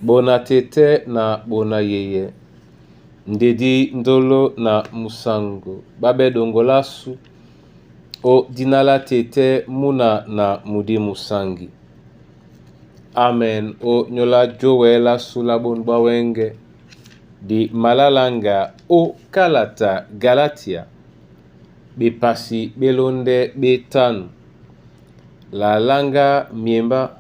Bona tete na bona yeye ndedi ndolo na musango babe dongolasu o dina la tete muna na mudi musangi. Amen o nyola jowe lasu la bonu bwa wenge di malalanga o kalata Galatia bepasi belonde betanu la langa miemba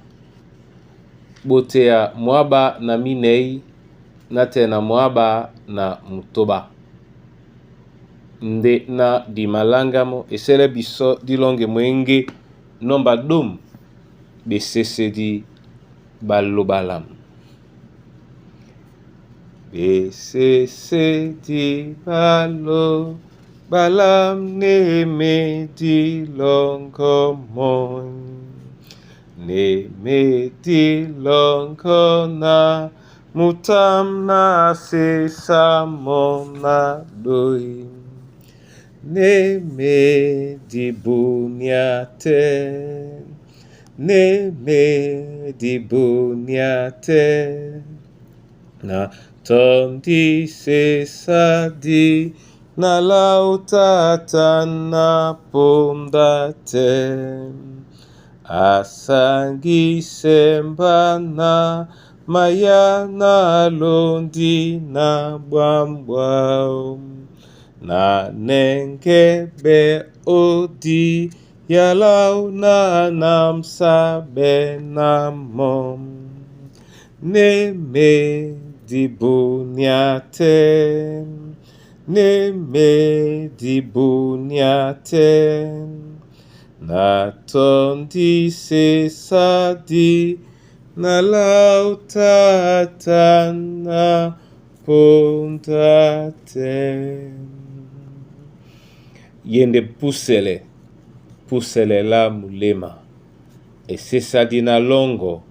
boteya mwaba na minei na tena mwaba na mutoba. Nde na dimalangamo esele biso dilonge mwenge nomba dom besesedi balobalamu. Besesedi balobalam neme dilongo mon. Neme dilongo na mutam na sesamo na doi. Neme dibuniate. Neme dibuniate. Na tondi sesadi na lautata na pondate. Asangi semba na maya na londi na bwambwa. Na nengebe odi yalau na namsabe na mom. Neme dibuniate. Neme dibuniate. Na tondi sesadi na lautata na pondate. Yende pusele, pusele la mulema. Esesadi na longo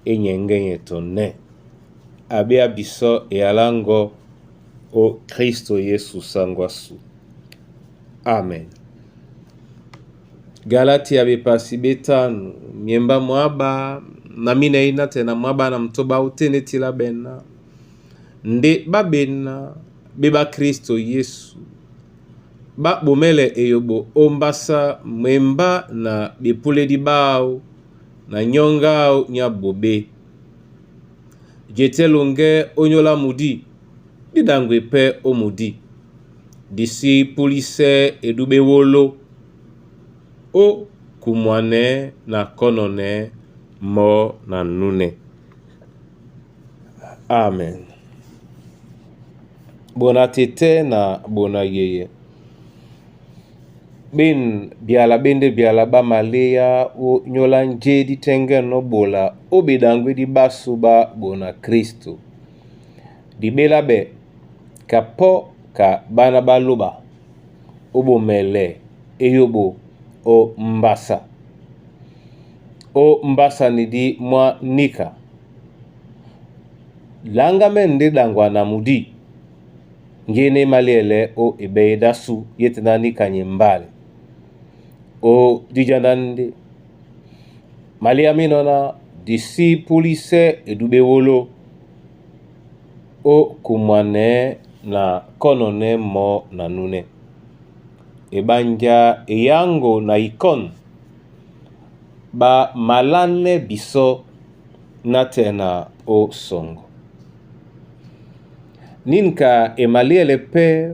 enyengenye tone. Abia biso eyalango o Kristo Yesu sangwasu. Amen. Galatia bepasi betanu miemba mwaba na minei na tena mwaba na mtoba utenetila bena nde babena be ba Kristo Yesu babomele eyobo ombasa mwemba na bepuledi bao na nyonga nya bobe. Jete longe onyola mudi didangwe pe omudi. Disi pulise edube wolo o kumwane na konone mo na nune. Amen. Bona tete na bona yeye. Ben biala bende biala ba maleya o nyola nje ditenge no bola o bedangwe di basu ba bona Kristo. Dibela be kapo ka bana baloba obomele eyobo o mbasa. O mbasa nidi mwa nika. Langa me nde dangwa na mudi. Ngene maliele o ebeye dasu yetena nika nyembale. O dijandande. Malia minona disipulise edube wolo. O kumwane na konone mo na nune. Ebanja eyango na ikon ba malane biso na tena o songo. Ninka emaliele pe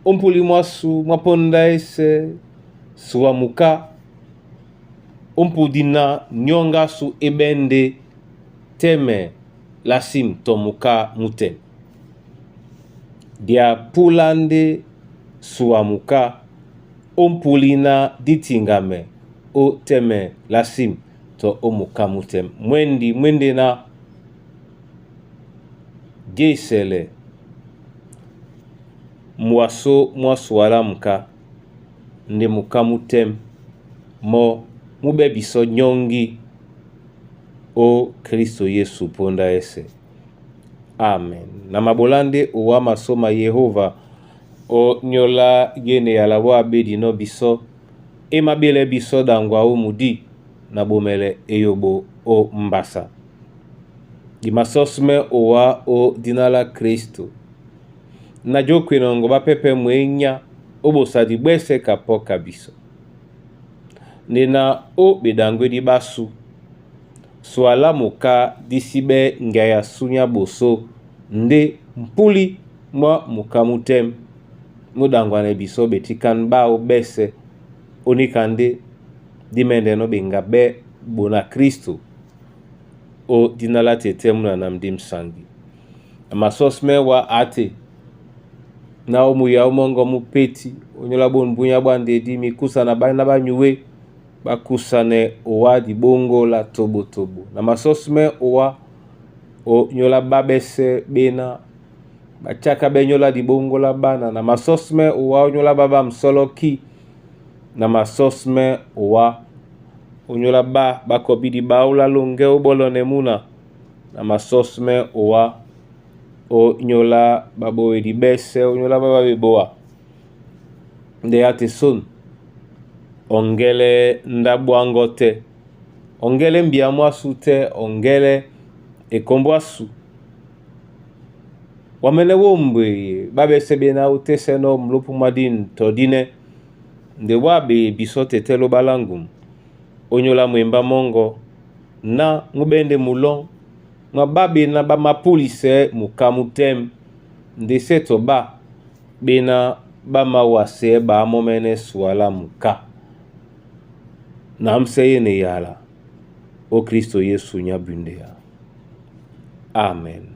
ompuli mwasu mwaponda ese suamuka ompudina nyonga su ebende teme lasim tomuka mutem. Dia pulande suamuka ompulina ditingame o teme lasim to omuka mutem. Mwendi mwende na gesele mwaso mwasuala muka nde muka mutem mo mube biso nyongi o Kristo Yesu ponda ese. Amen. Na mabolande owa masoma Yehova o nyola gene yala abedi no biso emabele biso dangwa o mudi na bomele eyobo o mbasa. Dimasɔsmɛ owa o dina la Kristo. Na djokwenongo bapɛpɛ mwenya obosa dibwɛsɛ kapɔ ka biso. Nde na o bedangwedi basu, swala muka disi bɛ ngia ya sunya boso nde mpuli mwa muka mutɛm mudangwanɛ biso betikani bao bɛsɛ onikande dimɛndɛnɔ benga bɛ bona Kristo o dina la tete muna na mdi msangi. Na masɔsmɛ wa ate na omuya omongo mupeti onyola bonu bunya bwa ndedi mikusa na bana banyuwe bakusane owa dibongo la tobotobo. Na masɔsmɛ owa onyola babese bena batiaka benyola dibongo la bana. Na masɔsmɛ owa onyola baba msoloki. Na masɔsmɛ owa onyola ba bakobidi baula longe obolone muna. Na masɔsmɛ owa onyola babowedi bese onyola baba beboa. Nde ate son ongele ndabwango te, ongele mbia mwasu te, ongele ekombo asu. Wamene wombwe babese bena oteseno mlupu mwadini todine nde wabe biso tetelo balangum onyola mwemba mongo na ngubende mulon mwa babe na bamapulise mukamutem nde seto ba bena bamawase bamomene swala muka na mseye ne yala o Kristo Yesu nyabundea. Amen.